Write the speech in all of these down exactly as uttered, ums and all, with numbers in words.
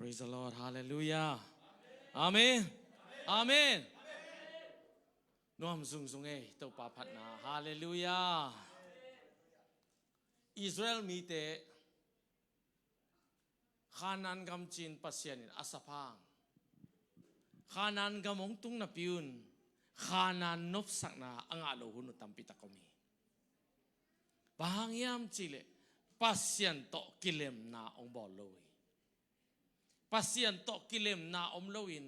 Praise the Lord. Hallelujah. Amen. Amen. Nuam zungzung ei, Topa phatna. Hallelujah. Israel mite Khanaan gam cin Pasian in a sap hang, Khanaan gam hong tung napi un Khanaan nopsakna a ngah lo hun uh tampi tak om hi. Bang hang hiam cihleh Pasian tawh kilemna hong bawl lo hi. Pasian tawh kilemna om loin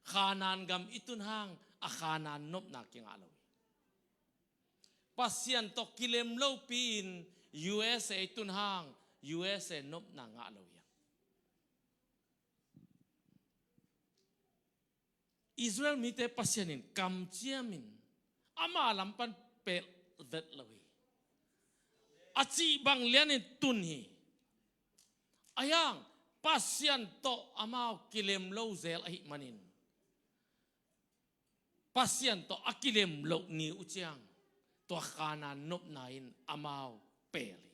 Khanaan gam i tun hang a Khanaan nopna kingah lo hi. Pasian tawh kilem lopi-in U S A i tun hang U S A nopna ngah lo hi. Israel mite Pasian in kamciamin ama lam pan pelh vet lo hi. A cih bang lianin tun hi. Ahi hang Pasian tawh amau kilem lo zel ahih manin Pasian tawh a kilem loh ni uh ciang tua Khanaan nopna in amau pel hi.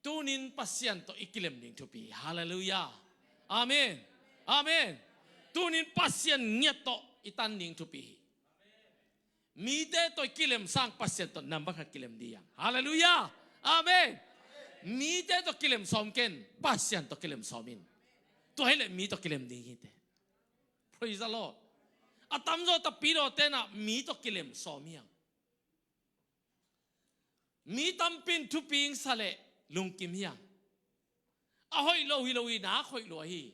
Tunin Pasian tawh i kilem ding thupi hi. Hallelujah. Amen. Amen. Tunin Pasian ngiat tawh i tan ding thupi hi. Mite tawh i kilem sang Pasian tawh nambat khat kilem ding hi hang. Hallelujah. Amen. Mite tawh kilem sawm ken, Pasian tawh kilem sawm in. Tua hileh mi tawh kilem ding hi te. Praise the Lord. A tamzaw tapidawte na mi tawh kilem sawm hi hang. Mi tampin thupi hong sa leh lungkim hi hang. A hoih lo hi lo hi, nak hoih lua hi.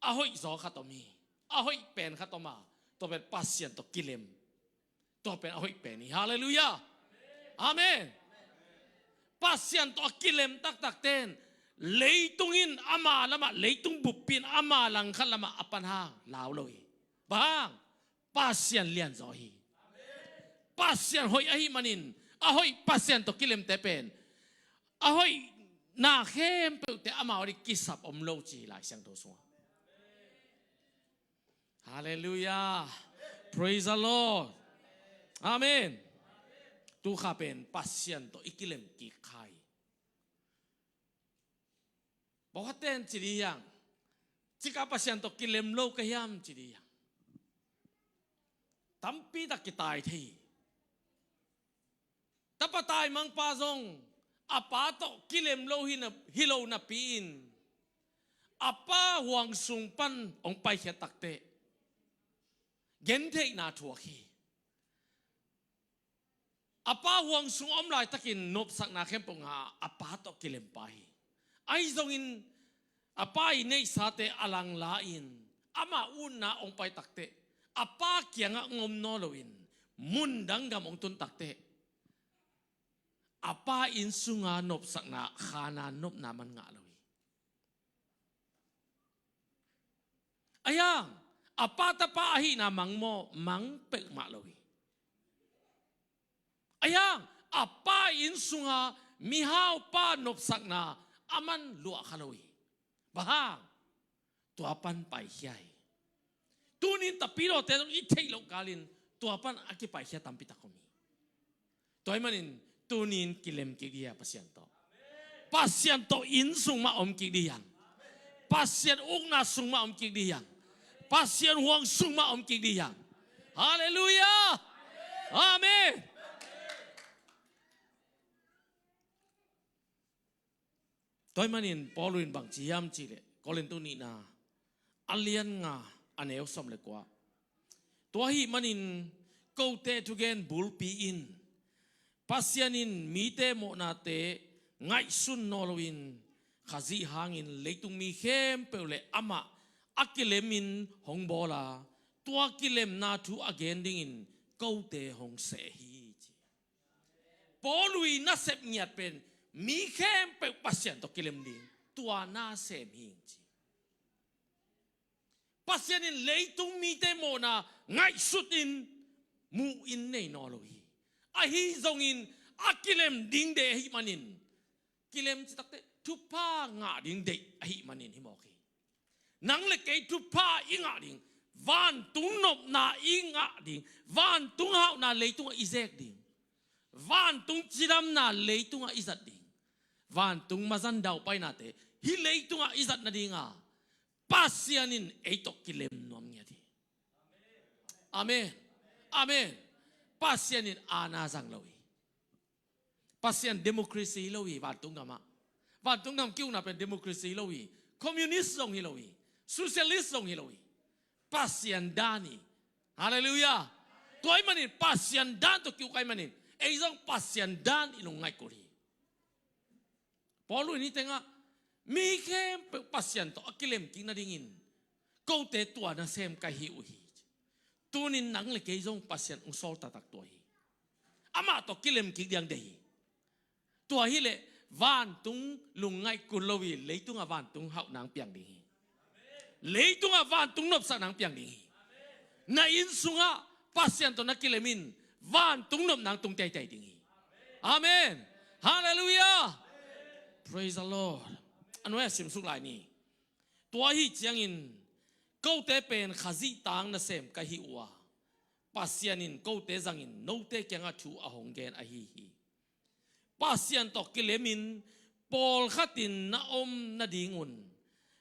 A hoih zaw khat om hi. A hoih pen khat om a, tua pen Pasian tawh kilem. Tua pen a hoih pen hi. Hallelujah. Amen. Pasian tawh a kilem taktak ten leitung in ama lamah, leitung buppi in ama langkhat lamah a pan hang lau lo hi. Bang hang? Pasian lianzaw hi. Pasian hoih ahih manin a hoih Pasian tawh kilemte pen a hoihna khempeuhte amau ading kisap om lo ci hi Lai Siangtho sungah. Hallelujah. Praise the Lord. Amen. Tu kha pen Pasian tawh i kilem kik kha hi. Bawh khat ten ci ding hi hang, cika Pasian tawh kilem lo ka hiam ci ding hi hang. Tampi tak kitai thei hi. Tapa taimangpa zong a pa tawh kilem lo hi na, hi lo napi-in a pa huang sung pan hong paikhiat takteh gentheihna thuak hi. A pa huang sung a om laitakin nopsakna khempeuh ngah a, a pa tawh kilempa hi. Ahi zongin a pa i neihsate a langla-in ama utna hong pai takteh a pa kiangah hong om nawn loin mundang gam hong tun takteh a pa inn sunga nopsakna, Khanaan nopna man ngah lo hi. Ahi hang a pa tapa ahihna mang maw? Mang peuhmah lo hi. Ahi hang a pa inn sunga mihaupa nopsakna a man luah kha lo hi. Bang hang? Tua pan paikhia hi. Tunin tapidawte zong i theih loh kalin tua pan a kipaikhia tampi tak om hi. Tua ahih manin tunin kilem kik ding hi a, Pasian tawh. Pasian tawh inn sung mah om kik ding hi hang. Pasian ukna sung mah om kik ding hi hang. Pasian huang sung mah om kik ding hi hang. Hallelujah. Amen. Tua ahih manin Paul in bang ci hiam cihleh, Korintu nihna a lian nga a neu sawm le kua. Tua ahih manin kote thugen bulpi in Pasian in mite mawhnate ngaihsun nawn loin Khazih hangin leitung mi khempeuh le amah a kilemin hong bawl a, tua kilemna thu a gen dingin kote hong seh hi, ci. Paul i nasep ngiat pen mi khempeuh Pasian tawh kilem ding, tua nasem hi, ci. Pasian in leitung mite mawhna ngaihsutin muhin nei nawn lo hi. Ahi zongin a kilem ding deih ahih manin, kilem cih takteh thupha ngah ding deih ahih manin hi mawk hi. Nang le kei thupha i ngah ding, vantung nopna i ngah ding, vantung hauhna leitungah i zek ding, vantung cidamna leitungah i zat ding, Vantung mazan dauh painate hih leitungah i zat nadinga Pasian in ei tawh kilem nuam ngiat hi. Amen. Amen. Pasian in aana zang lo hi. Pasian democracy hi lo hi vantung gamah. Vantung gam ki-ukna pen democracy hi lo hi. Communist zong hi lo hi. Socialist zong hi lo hi. Pasian dan hi. Halleluiah. Tua ahih manin Pasian dan tawh ki-uk ahih manin ei zong Pasian dan i lungngaih kul hi. Paul in hih tengah mi khempeuh Pasian tawh a kilem kik nadingin kote tua nasem ka hi uh hi. Tunin nang le kei zong Pasian hong sawl taktak tua hi. Amah tawh kilem kik diang deih hi. Tua hileh vantung lungngaih kul lo hi, leitungah vantung hauh nang piang ding hi. Leitungah vantung nopsak nang piang ding hi. Na inn sungah Pasian tawh na kilem in vantung nop nang tung teitei ding hi. Amen. Halleluiah. Praise the Lord. A nuai-ah simsuk lai ni. Tua ahi ciangin kote pen Khazih tang nasem ka hi uh a, Pasian in kote zangin note kiangah thu a hong gen ahi hi. Pasian tawh kilemin pawlkhatin na om nadingun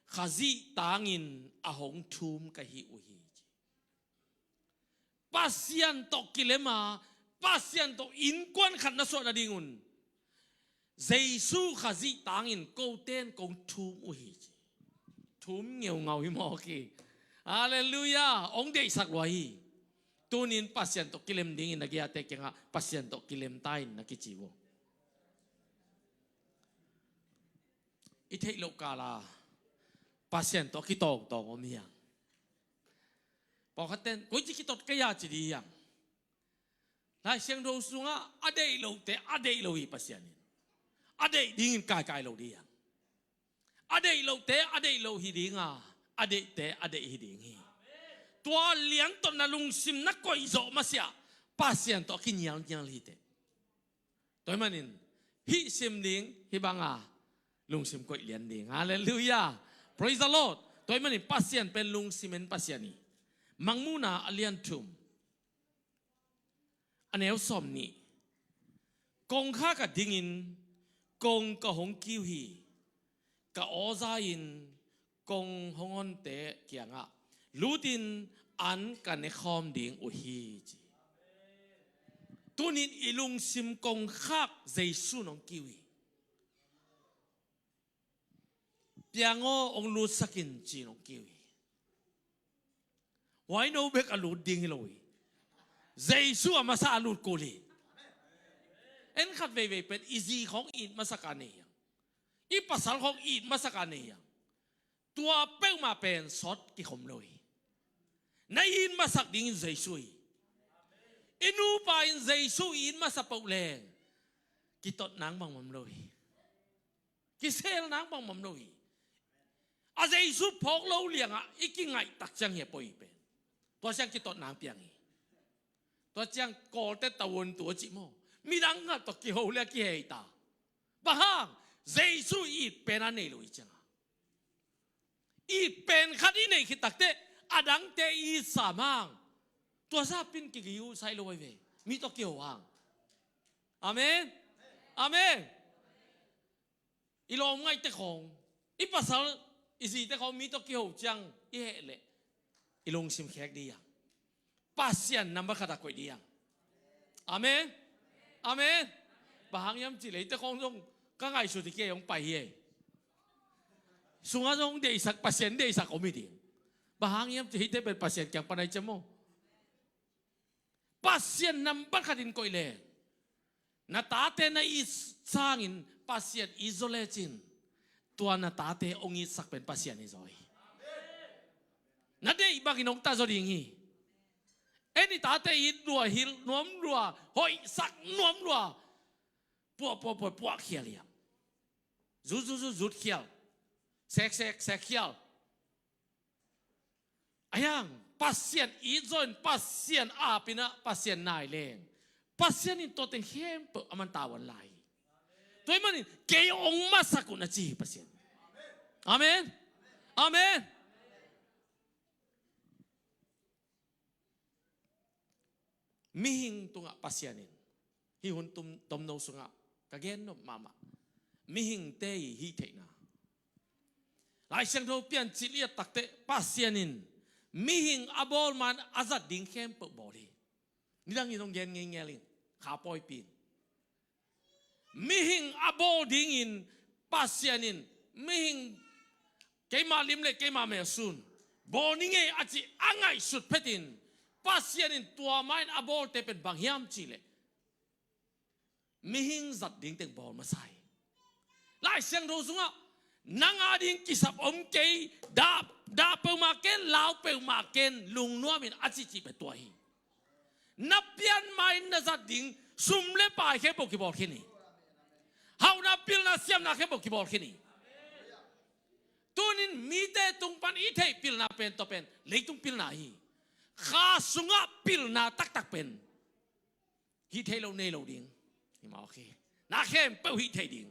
Khazih tangin a hong thum ka hi uh hi. Pasian tawh kilema, Pasian tawh innkuan khat na suah nadingun Jesu Khazih tangin koten kong thum uh hi ci. Thum ngeungau hi mawk hi. Halleluiah. Hong deihsak lua hi. Tunin Pasian tawh kilem dingin na giate kiangah Pasian tawh kilem ta in na kici uh. I theih loh kala Pasian tawh kitawngtawng om hiang. Pawlkhatten koici kitot kei a ci ding hiang. Lai Siangtho sungah a deih lote a deih lo hi Pasian in. A deih dingin kaikai lo ding hiang. A deih lote a deih lo hi dinga, a deihte a deih hi ding hi. Tua liantotna lungsim na koih zawh masiah Pasian tawh a kinialnial hi teh. Tua ahih manin hih sim ding, hih banga lungsim koih lian ding. Halleluiah. Praise the Lord. Tua ahih manin Pasian pen lungsim en Pasian hi. Mangmuhna a lian thum, a neu sawm nih. Kongkhak ah dingin kong ka hong kiu hi. Ka aw za-in kong hong onte kiangah lutin an ka nekhawm ding uh hi ci. Tunin i lungsim kongkhak Jesu in hong kiu hi. Piang aw, hong lutsak in ci-in hong kiu hi. Huai no bek a lut ding hi lo hi. Jesu a masa a lut kul hi. En khat veivei pen i zi khawng it masak a nei hiang. I pasal khawng it masak a nei hiang. Tua peuhmah pen sawt kikhom lo hi. Na it masak dingin Jesu hi. I nupa in Jesu it masa peuh leng kitot nang bangmah om lo hi. Kisel nang bangmah om lo hi. A Jesu phawk lo liangah i kingaih tak ciang hi a poi pen. Tua ciang kitot nang piang hi. Tua ciang Kawlte tawh a cih maw, midang ngat tawh kiho le a kihei ta. Bang hang? Jesu it pen a nei lo hi ciangah. It pen khat i neih khit takteh a dangte i it sam hang. Tua zah pen kigeu sai lo ahi ve. Mi tawh kiho hang. Amen. Amen. I lawm ngaihte khawng, i pasal, i zite khawng mi tawh kiho ciang i heh leh i lungsim khek ding hiang. Pasian nambat khat a koih ding hiang. Amen. Amen. Bang hang hiam cih leh eite khawng zong ka ngaihsut hi kei hong pai hi ei. Sungah zong deihsak, Pasian deihsak om hi ding. Bang hang hiam cih leh eite pen Pasian kiang pan ahi ciang maw. Pasian nambat khatin koih leng, na tate na it sangin Pasian it zaw lecin, tua na tate hong itsak pen Pasian hi zaw hi. Na deih bangin hong ta zaw ding hi. En i tate it lua, hilh nuam lua, hoihsak nuam lua, puah puah puah puah khial hiam. Zut zut zut zut khial. Sek sek sek khial. Ahi hang Pasian it zaw in, Pasian apinah Pasian nai leng, Pasian in tua teng khempeuh a man tavuan lai hi. Tua ahih manin kei hong masak un a ci hi Pasian. Amen. Amen. Mihing tungah Pasian in, hih hun tum, tomno sungah ka gen nop mahmah, mihingte i hih theihna. Lai Siangtho piancil i et takteh Pasian in mihing a bawl man a zat ding khempeuh bawl hi. Nidang in hong gen ngeingial in, kha pawipi in. Mihing a bawl dingin Pasian in mihing keima lim le keima mel sun bawl ni ngei a ci a ngaihsut phetin Pasian in tua mah in a bawlte pen bang hiam cihleh mihing zat ding teng bawl masa hi. Lai Siangtho sungah nang a ding kisap om kei, dah, dah peuhmah ken, lau peuhmah ken, lungnuam in a cihcih pen tua hi. Na pian ma-in na zat ding sum le pai khempeuh kibawl khin hi. Hauhna, pilna, siamna khempeuh kibawl khin hi. Tunin mite tung pan i theih pilna pen tua pen leitung pilna hi. Kha sungah pilna taktak pen hih theih loh nei lo ding hi mawk hi. Na khempeuh hih theih ding.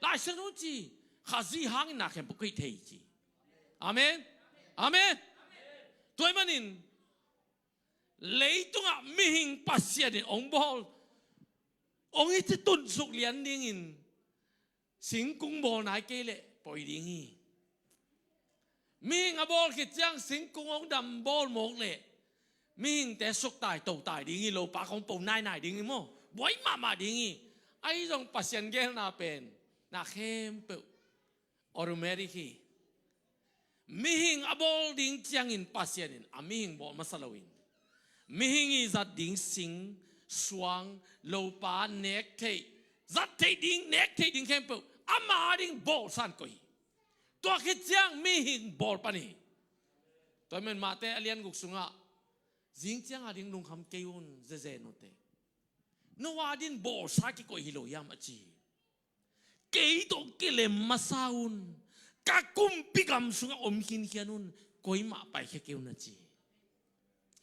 Lai Siangtho ci, Khazih hangin na khempeuh hih theih ci. Amen. Amen. Tua ahih manin leitungah mihing Pasian in hong bawl, hong i ci tunsuk lian dingin singkung bawl nai kei leh poi ding hi. Mihing a bawl khit ciang singkung hong dam bawl mawk leh mihingte suktai totai ding hi, lopa khong po nainai ding hi maw, buai mahmah ding hi. Ahi zong Pasian geelna pen na khempeuh automatic hi. Mihing a bawl ding ciangin Pasian in a mihing bawl masa loin, mihing i zat ding sing, suang, lopa, nek theih, zat theih ding, nek theih ding khempeuh ama a ding bawlsa in koih hi. Tua khit ciang mihing bawl pan hi. Tua ahih manin Mate a lian guk sungah, zing ciang a ding lungkham kei un, zeze nute. No a ding bawlsa kikoih hi lo hiam a ci hi. Kei tawh kilem masa un, ka kumpi gam sungah om khinkhian un, koimah paikhia kei un a ci hi.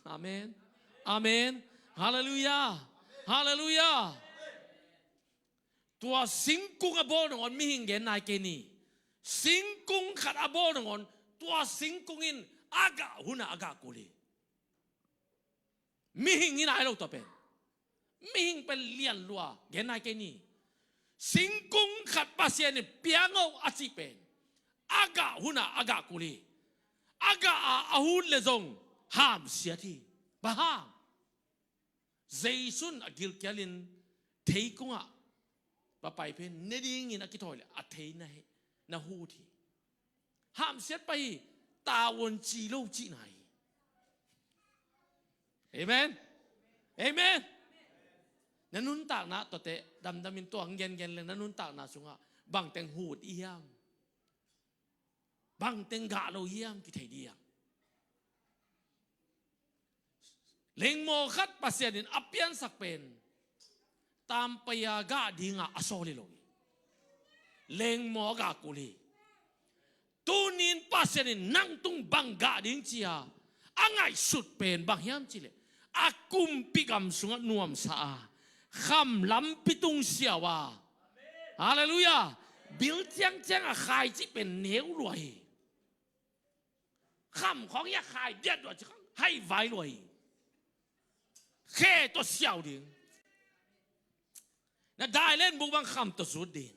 Amen. Amen. Halleluiah. Halleluiah. Tua singkung a bawl nangawn mihing gen nai kei ni. Singkung khat a bawl nangawn tua singkung in a gah hunah a gah kul hi. Mihing hi nai lo tua pen. Mihing pen lian lua gen nai kei ni. Singkung khat Pasian in piang o a cih pen a gah hunah a gah kul hi. A gah a, a hun le zong hamsiat hi. Bang hang? Jesu in a gilkialin theikungah va pai pen ne dingin a kithawi leh a thei na he, na hut hi. Hamsiat pah hi, tavuan ci lo cihna hi. Amen. Amen. Na nuntakna tuate damdamin tuang gengen leng na nuntakna sungah bangteng hut i hiam? Bangteng gah lo hiam kithei ding hiam? Lengmaw khat Pasian in a piansak pen tampai a gah dinga a sawl hi lo hi. Lengmaw a gah kul hi. Tunin Pasian in nang tung bang gah ding ci-a a ngaihsut pen bang hiam cihleh a kumpi gam sungah nuamsa a, kham lampi tung siau a, halleluiah, bil ciangciang a khai cih pen neu lua hi. Kham khawng hi a khai diat lua ci khawng hai vai lua hi. Khe tawh siau ding. Na dailen buk bang kham tawh zut ding.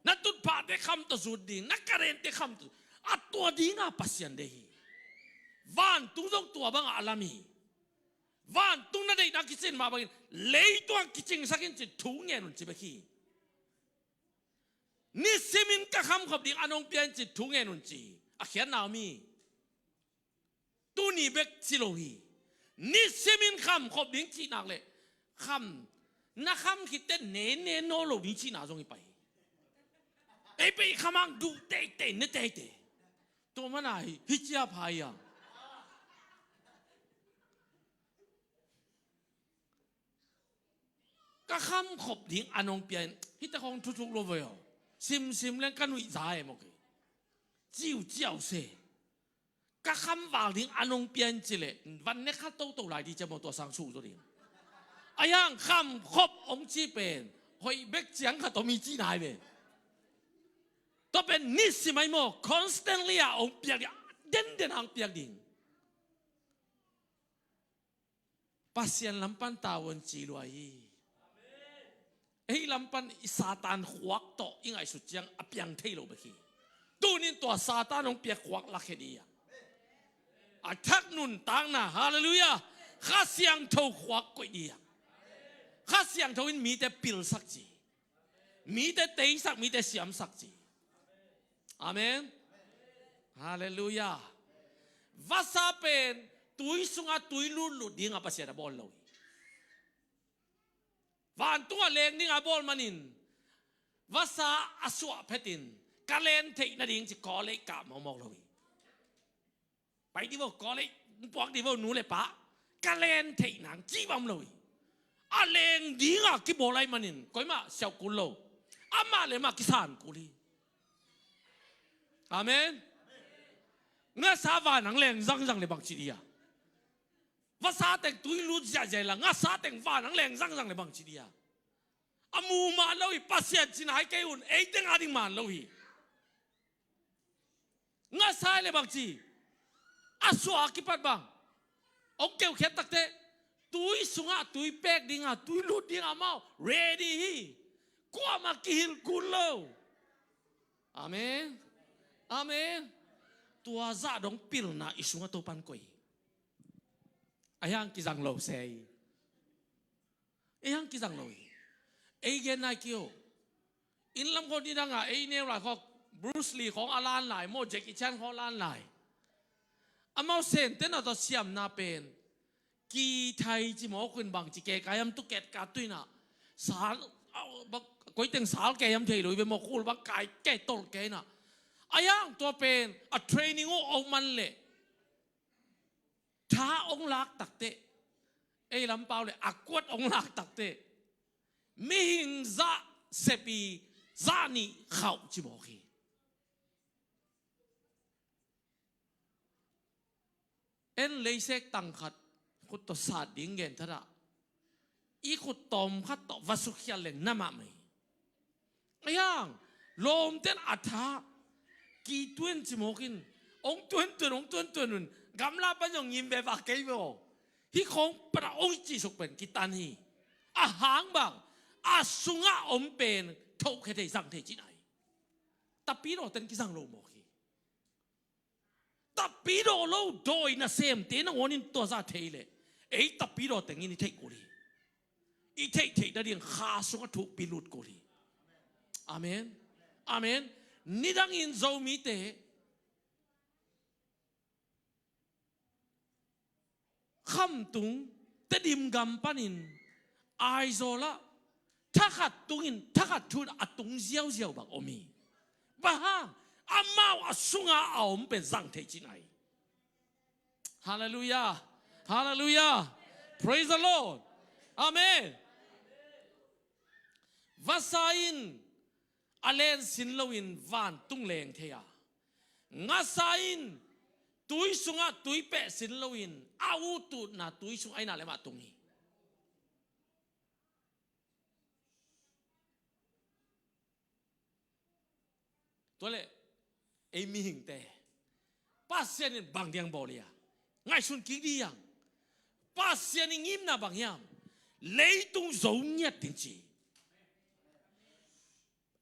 Na tutphahte kham tawh zut ding. Na karente kham tawh. A tua dinga Pasian deih hi. Vantung zong tua bangah a lam hi. Vantung na deihna kicin mah bangin leitungah kicingsak in ci thu ngen un ci bek hi. Nisimin ka khamkhop ding an hong pia in ci thu ngen un ci hi. A khiatna om hi. Tuni bek ci lo hi. Nisimin khamkhop ding cih nak leh kham, na kham khitte ne ne nawn lo ding cihna zong hi pah hi. Ei pei kham hang duh teitei ne teitei. Tua mana hi, hi cia pha hi a. Ka khamkhop ding an hong pia in hite khawng thuthuk lo ve aw. Simsim leng ka nuih za e mawk hi. Ciuciau se. Ka khamval ding an hong pia in cileh van ne kha toto lai ding cia maw, tua sang suh zaw ding. A hiang khamkhop hong ci pen hoih bek ciang khat om hi cihna hi ve. Tua pen nisim ahi maw, constantly a hong piak ding, denden a hong piak ding. Pasian lam pan tavuan ci lua hi. Ei lam pan i Satan khuak tawh i ngaihsut ciang a piang thei lo bek hi. Tunin tua Satan hong piak khuak lakkhia dih a, a thak nuntakna, halleluiah, Kha Siangtho khuak koih dih a, Kha Siangtho in mite pilsak ci, mite teisak, mite siamsak ci. Amen. Halleluiah. Vasa pen tui sungah tui lutlut dingah Pasian a bawl lo hi. Vantungah leng dingah a bawl manin vasa a suah phetin ka len theih nading ci college kah mawkmawk lo hi. Pai dih vo college, puak dih vo nu le pa, ka len theih nang ci bang om lo hi. A leng dingah kibawl ahih manin koimah siauh kul lo, amah le amah kisan kul hi. Amen. Ngasa van ang leng zangzang le bang ci dih a, vasa teng tui lut ziahziah la, ngasa teng van ang leng zangzang le bang ci dih a. A mu man lo hi, Pasian cina hi kei un, ei teng a ding man lo hi. Ngasa le bang ci, a suah a kipat bang hong keukhiat takteh tui sungah tui pek dingah, tui lut dingah amau ready hi. Kuamah kihilh kul lo. Amen. Amen. Tua zah dong pilna i sungah Topan koih hi. Ahi hang kizang lo se hi. Ei hang kizang lo hi. Ei gen nai kio. Inn lam khawng nidangah ei neu lai khawng Bruce Lee khawng a lan lai maw, Jackie Chan khawng a lan lai. Amau Sentehna tawh siamna pen kithai ci mawk uh in bang ci kei kai hiam, tu ket ka tuinah sal, au, bang, koi teng sal kei hiam thei lo hi ve maw, khul bang kai kei tol kei inah. Ahi hang tua pen a training uh a om man leh tha hong lak takteh, ei lampau le a kuat hong lak takteh mihing zah sepi zah nih khauh ci mawk hi. En leisek tang khat khut tawh sat ding gen thadah, i khut tawm khat tawh va sukhial leng na mahmah hi. Ahi hang lawmten a tha kituan ci mawk in, hong tuantuan, hong tuantuan un gamla pan zong ngim veva kei ve aw. Hih khawng pana hong i cihsuk pen kitan hi. A hang bang a sungah om pen thohkhia thei, zang thei cihna hi. Tapidawten kizang lo mawk hi. Tapidawh lo dawi nasemte nangawnin tua zah thei leh ei tapidawh tengin i theih kul hi. I theih theih nading kha sungah thukpi lut kul hi. Amen. Amen. Nidangin Zomite Khamtung, Tedim gam panin Aizawl ah thakhat tungin thakhat thun a tung ziauziau bang om hi. Bang hang? Amau a sunga a om pen zang thei cihna hi. Halleluiah. Halleluiah. Praise the Lord. Amen. Vasa in a len sin loin vantung leng thei a, ngasa in tui sungah tui peh sin loin a ututna tui sung aina le mah tung hi. Tua leh ei mihingte Pasian in bang diang bawl hi a, ngaihsun kik dih hiang. Pasian i ngimna bang hiam? Leitung zo ngiat ding ci.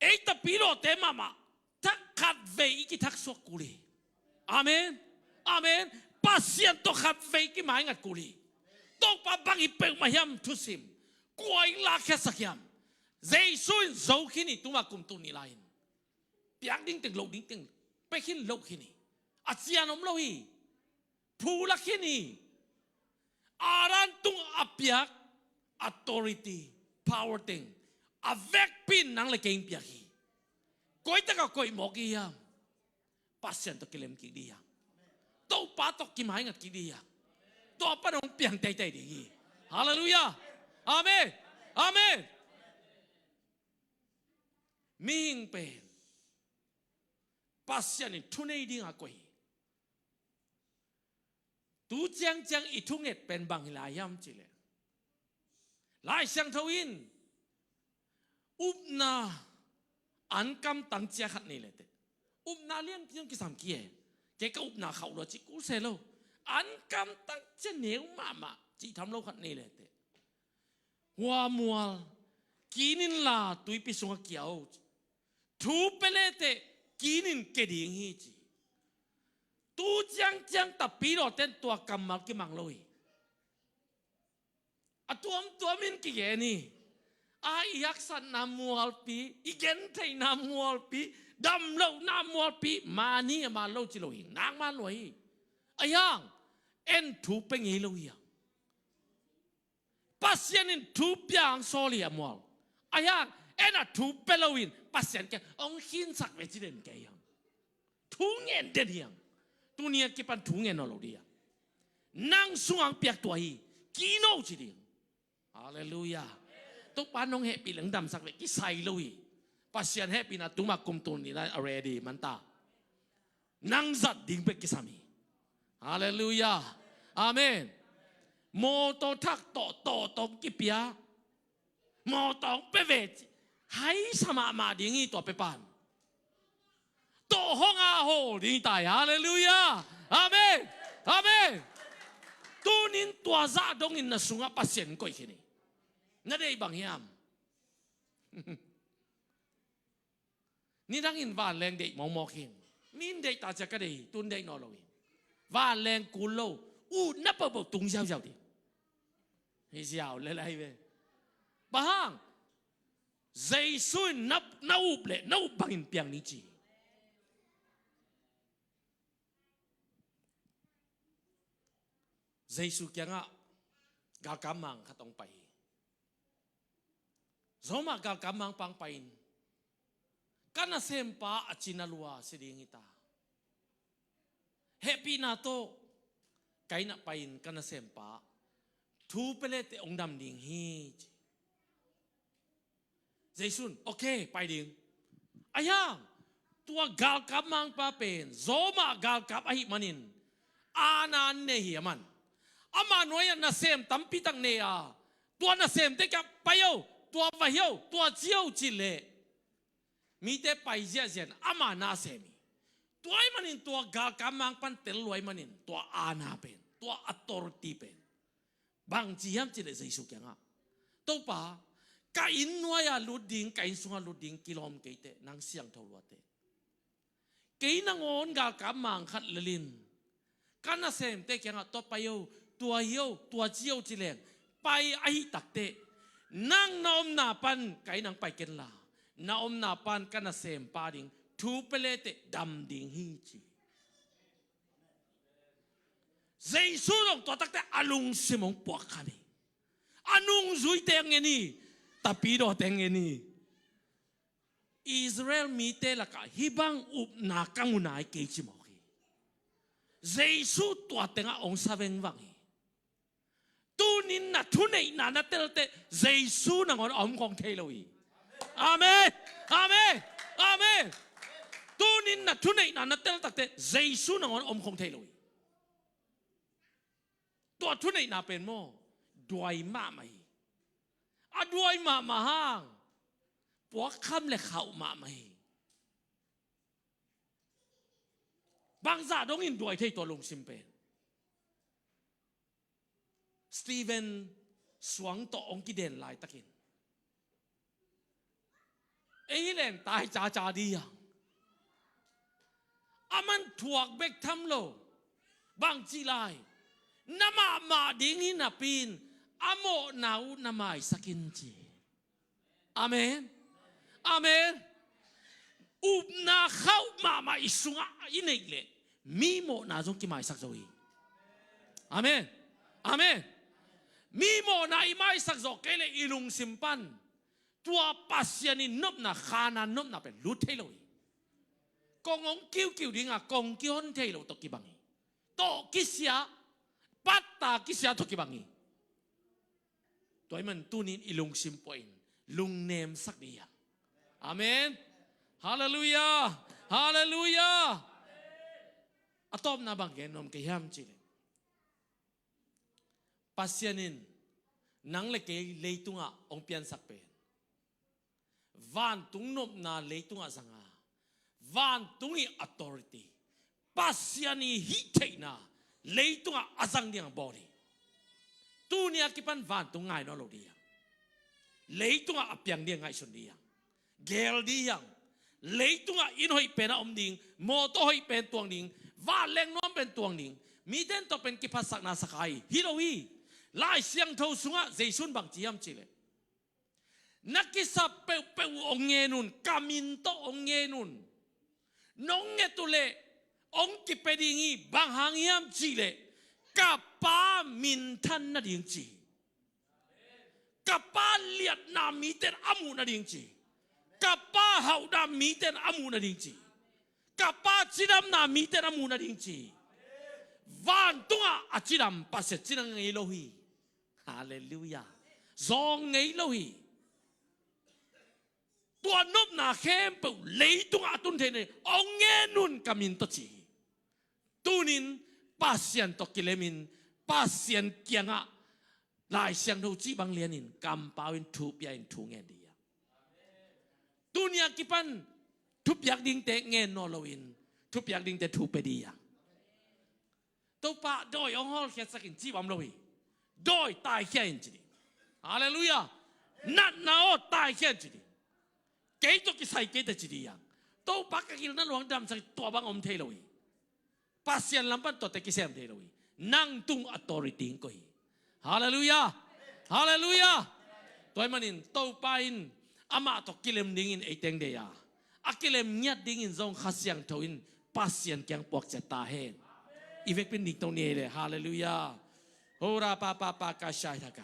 Ei tapidawhte mahmah thak khat vei i kithaksuak kul hi. Amen. Amen. Pasian tawh khat vei kimaingat kul hi. Topa bang hi peuhmah hiam thusim, kua i lakkhiatsak hiam? Jesu in zo khin hi, tuma kum tul nih lai-in piak ding teng, loh ding teng pia khin, loh khin hi. A cian om lo hi. Phu la khin hi. Adam tung a piak authority, power teng a vekpi in nang le kei hong piak hi. Koi takah koih mawk i hiam? Pasian tawh kilem kik dih hiam? Topa tawh kimaingat kik dih hiam? Tua pan hong piang teitei ding hi. Halleluiah. Amen. Amen. Mihing pen Pasian in thunei dingah koih hi. Tu ciangciang i thunget pen bang hi lai hiam cih leh, Lai Siangtho in upna an kamtang ci-a khat nei le teh. Upna lianpi zong kisam kei e. Kei ka upna khauh lua cih kul se lo. An kamtang ci-a neu mahmah cih tham lo khat nei le teh. Hua mual, Kin inla tuipi sungah kia o, ci. Thu pia leteh kin in ke ding hi, ci. Tu ciangciang tapidawte in tua kammal kimang lo hi. A tuamtuam in kigen hi. A i haksatna mualpi, i gentheihna mualpi, damlohna mualpi, man hi a man lo ci lo hi, nangmah lua hi. Ahi hang en thu pia ngei lo hi a. Pasian in thu pia hang sawl hi a mual. Ahi hang en a thu pia lo in Pasian kiang hong khinsak ve ci den kei hang. Thu ngen den hi hang. Tuni a kipan thu ngen nawn lo ding hi hang. Nang sungah hong piak tua hi. Kin o ci ding. Halleluiah. Topa nong hehpih leng damsak ve, kisai lo hi. Pasian hehpihna tuma kum tul nih na a ready man ta. Nang zat ding bek kisam hi. Halleluiah. Amen. Mawtaw thak tawh, tawh tawh kipia. Mawtaw pia ve ci. Haisa mahmah ding hi tua pia pan. Tawh hong a hawl ding hi ta hi. Halleluiah. Amen. Amen. Tunin tua zah dongin na sungah Pasian koih khin hi. Na deih bang hiam? Nidangin vanleng deih mawkmawk hi. Min deih ta cia ka deih hi, tun deih nawn lo hi. Vanleng kul lo, utna pohpoh tung ziauziau ding. Hi ziau lel ahi ve. Bang hang? Jesu in na, na up leh na up bangin piang ni ci. Jesu kiangah galkap mang khat hong pai hi. Roma galkap mangpa hong pai-in, ka nasempa a cina lua si ding hi ta. Hehpihna tawh ka inn ah pai-in ka nasempa thu pia leteh hong dam ding hi, ci. Jesu in, okay, pai ding. Ahi hang tua galkap mangpa pen Roma galkap ahih manin aana nei hi a man. Ama nuai-ah nasem tampi tak nei a, tua nasemte kiang pai o, tua va hi o, tua ci o ci leh mite pai ziahziah in ama na sem hi. Tua ahih manin tua galkap mangpa in tel lua ahih manin tua aana pen, tua authority pen bangci hiam ci leh Jesu kiangah, Topa, ka inn nuai-ah lut ding, ka inn sungah lut ding kilawm kei teh, nang siangtho lua teh. Kei nangawn galkap mang khat lel in ka nasemte kiangah tua pai o, tua hi o, tua ci o ci leng pai ahih takteh, nang na omna pan ka inn ah hong pai kenla, na omna pan ka nasempa ding thu pia leteh dam ding hi, ci. Jesu zong tua takteh a lungsim hong puak kha hi. A nungzuite hong en hi. Tapidawte hong en hi. Israel mite lakah hih bang upna ka mu nai kei ci mawk hi. Jesu tua tengah hong sa vengvang hi. Tunin na thuneihna na tel teh Jesu nangawn a om khong thei lo hi. Amen. Amen. Amen. Tunin na thuneihna na tel takteh Jesu nangawn a om khong thei lo hi. Tua thuneihna pen maw, duai mahmah hi. A duai mahmah hang puakkham le khauh mahmah hi. Bangzah dongin duai thei tua lungsim pen? Stephen suang tawh hong kiden laitakin ei hi len tai caca dih a, a man thuak bek tham lo. Bangci lai? Na mahmah ding hi napi-in a mawhna uh na maisak in, ci. Amen. Amen. Upna khauh mahmah i sungah i neih leh mi mawhna zong kimaisak zo hi. Amen. Amen. Mi mawhna i maisak zawh kei leh i lungsim pan tua Pasian in nopna, Khanaan nopna pen lut thei lo hi. Kong hong kiukiu ding a kong kihon thei lo tawh kibang hi. Tawh kisia, patta kisia tawh kibang hi. Tua ahih man tunin i lungsim puahin lungnemsak dih hi hang. Amen. Halleluiah. Halleluiah. A tawpna bang gen nuam ka hiam cih leh, Pasian in nang le kei leitungah hong piansak pen vantung nopna leitungah zang a, vantung i authority, Pasian i hih theihna leitungah a zang ding a bawl hi. Tuni a kipan vantung ngai nawn lo ding hi hang. leitungah a piang ding a ngaihsun ding hi hang. Gel ding hi hang. Leitungah inn hoih pen a om ding, mawtaw hoih pen tuang ding, vanleng nuam pen tuang ding, mite tawh pen kiphatsakna sa kha hi. Hi lo hi. Lai Siangtho sungah Jesu'n bang ci hiam cih leh, na kisap peuhpeuh uh hong ngen un, ka min tawh hong ngen un. Nong nget uh leh hong kipia ding hi. Bang hang hiam cih leh, ka Pa minthan nading ci hi. Ka Pa liatna mite'n a muh nading ci hi. Ka Pa hauhna mite'n a muh nading ci hi. Ka Pa cidamna mite'n a muh nading ci hi. Vantungah a cidam Pasian cidam ngei lo hi. Halleluiah. Zawng ngei lo hi. Tua nopna khempeuh leitungah a tun thei nading hong ngen un, ka min tawh ci hi. Tuni-in Pasian tawh kilemin, Pasian kiangah Lai Siangtho cih bang lianin kampau in thu pia in thu ngen ding hi hang. Tuni a kipan thupiak dingte ngen nawn loin, thupiak dingte thu pia ding hi hang. Topa, dawi hong hawlkhiatsak in cih bang om lo hi. Dawi taikhia in ci ding. Halleluiah. Natna aw taikhia in ci ding. Kei tawh kisai kei teh ci ding hi hang. Topa, ka gilna luang damsak in, tua bang om thei lo hi. Pasian lam pan tuate kisem thei lo hi. Nang tung authority hong koih hi. Halleluiah. Halleluiah. Tua ahih manin Topa in amah tawh kilem dingin eite hong deih a, a kilem ngiat dingin zong Kha Siangtho in Pasian kiang puak ciat ta hen. I vekpi-in dingto ni ei leh. Halleluiah. Hora pa pa pa ka shai tha kai.